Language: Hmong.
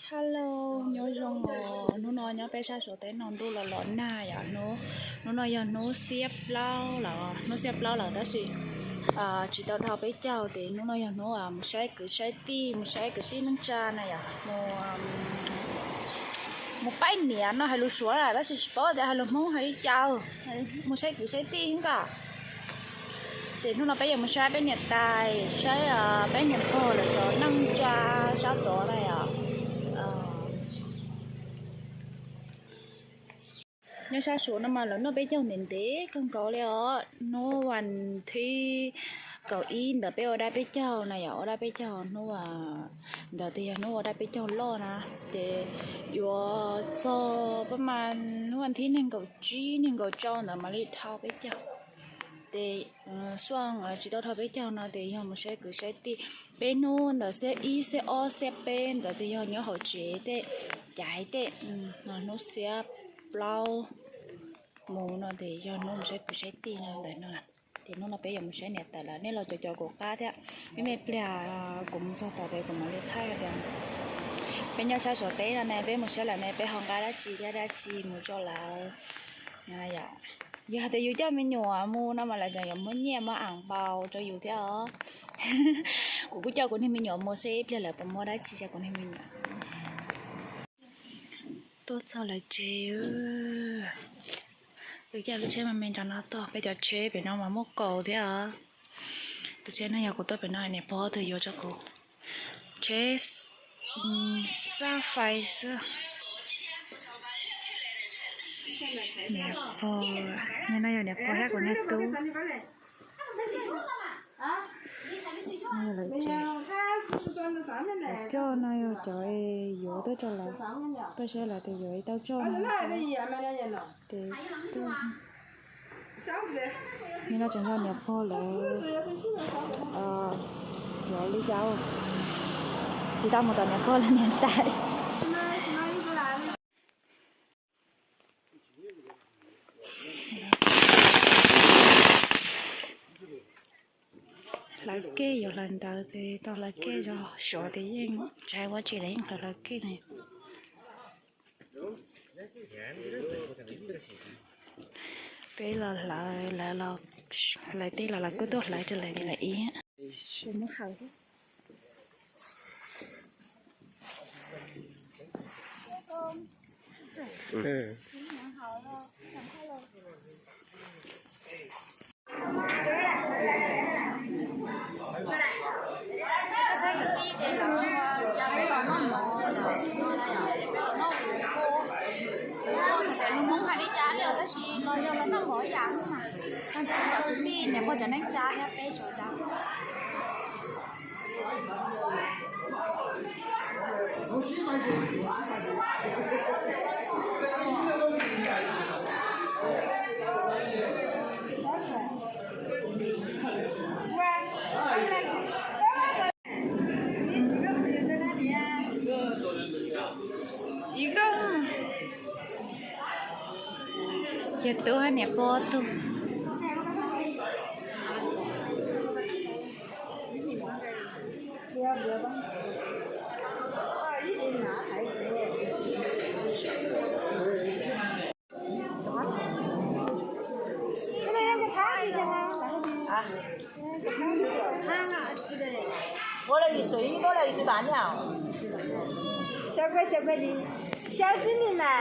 Hello, nyob zoo os. Hnub no nyob peb sab Suav teb no ntuj los los nag yom. Hnub, hnub no yog hnub xiab plaub lawm, hnub xiab plaub lawm tab sis tsis tau dhau peb caug ces hnub no yog hnub mus saib kwv saib tij, mus saib kwv tij neej tsa na yom, mus, mus paib niam no hais lus Suav lawm tab sis tsis paub tias hais lus Hmoob hais li cas. Mus saib kwv saib tij nkaus. Ces hnub no peb yuav mus saib peb niam tais, saib peb niam pog lawv cov neej tsa sab tod na yom. Nyob sab Suav no mas lawv noj peb caug ntev ntev kawg nkaus li os. Hnub vas thib kaum ib ntawd peb ua dab peb caug na yom, ua dab peb caug hnub ntawd ces yog hnub ua dab peb caug loj na. Ces yuav txog pab mas hnub vas thib nees nkaum tsib nees nkaum rau ntawd mam li dhau peb caug. Ces xuaj tsis tau dhau peb caug no ces yog mus saib kwv saib tij. Peb hnub ntawd xiab ib xiab ob xiab peb ntawd ces yog nyob hauv tsev tej, caiv tej. Hnub xiab plaub mus no ces yog hnub mus saib kwv saib tij no ntawd no. Ces hnub no peb yuav mus saib niam tais lawv, nej los cov cov kuv qab thiab. Ib me pliag kuv mus txog tod ces kuv mam li thaij tias peb nyob sab Suav teb no ne, peb mus saib lawv ne, peb ho nqa dab tsi thiab dab tsi mus rau lawv. Yog tias yus coj me nyuam mus no mas lawv tseem yuav muab nyiaj muab anpau rau yus thiab os. Kuv kuj coj kuv niag me nyuam mus seb ib pliag lawv puas muab dab tsi rau kuv niag me nyuam. Tuaj txog lawv tsev. Lub caij lub tsheb mas me ntawm no tuaj, peb cov tsheb pem no mas muaj kaus thiab os. Tus tsheb no yog kuv tuaj pem no niam pog tug yuav rau kuv. Tsheb xab fais xwb. Niam pog, no yog niam pog thiab kuv niag tub. Cov coj no yog cov yuav tuaj rau lawv, tuaj saib lawv tes yuav ib tauj coj no. Tes tuaj, nim no tseem yog niam pog lawv yuav li cas, tsis tau mus tom niam pog lawv niam tais. Hlawv kej yuav hlawv ntawv tes tau hlawv kej zog, Suav tes yeej tsis hais ua tsi los yeej hlawv hlawv kej ne. Peb los hlawv, lawv los, lawv tej los lawv kuj tuaj hlawv rau lawv li lawm ib. Lus Hmoob hais li cas li tab sis los yog los noj mov ib yam xwb mas. Ntshe cov kwv tij niam pog cov neej tsa thiab peb sawv daws. Ib koj, yog tub hab niam pog tug. Ua le ib xwm ib koj le ib xwm tas nyaj. Xyaw koj, xyaw koj li, xyaw tib ni na.